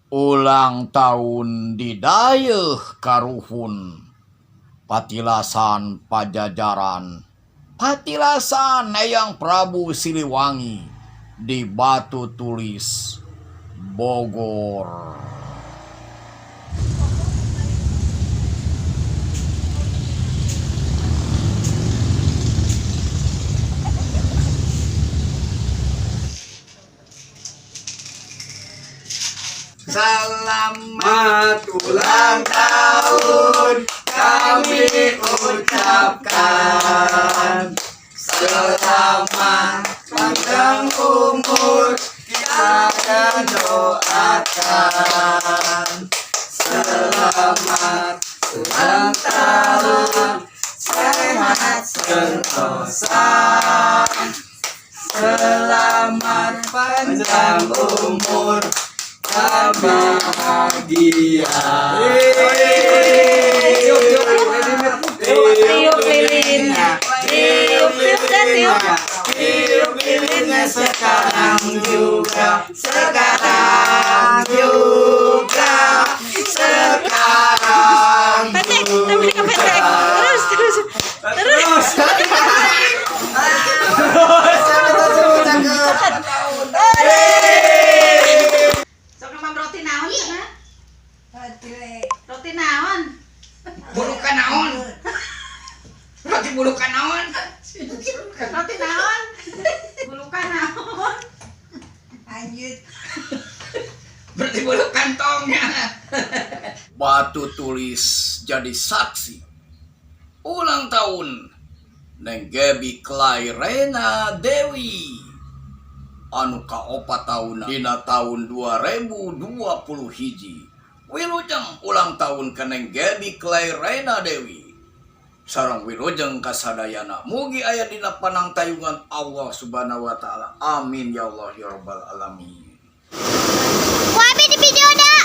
Ulang tahun didayeuh karuhun patilasan Pajajaran, patilasan Eyang Prabu Siliwangi di Batu Tulis, Bogor. Selamat ulang tahun kami ucapkan. Selamat panjang umur kita doakan. Selamat ulang tahun, sehat sentosa. Selamat panjang umur dan bahagia. Tiup lilinnya, tiup, tiup, dan tiup. Tiup lilinnya sekarang juga, sekarang juga, sekarang. Petek, tapi kepetek. Terus, terus, terus. Sok nemam roti naon cenah? Roti naon? Bulukan naon? Roti bulukan naon? Roti naon? Bulukan naon? Lanjut. Berarti bulu kantongnya. Batu Tulis jadi saksi ulang tahun Neng Gaby Clairena Dewi anu kaopat tahun dina tahun 2020 hiji. Wilujeng ulang tahun ke Neng Gaby Clairena Dewi sareng wilujeng kasadayana, mugi aya dina panangtayungan Allah Subhanahu wa Taala. Amin ya Allah ya Rabbal alamin. Ku abi di video dah.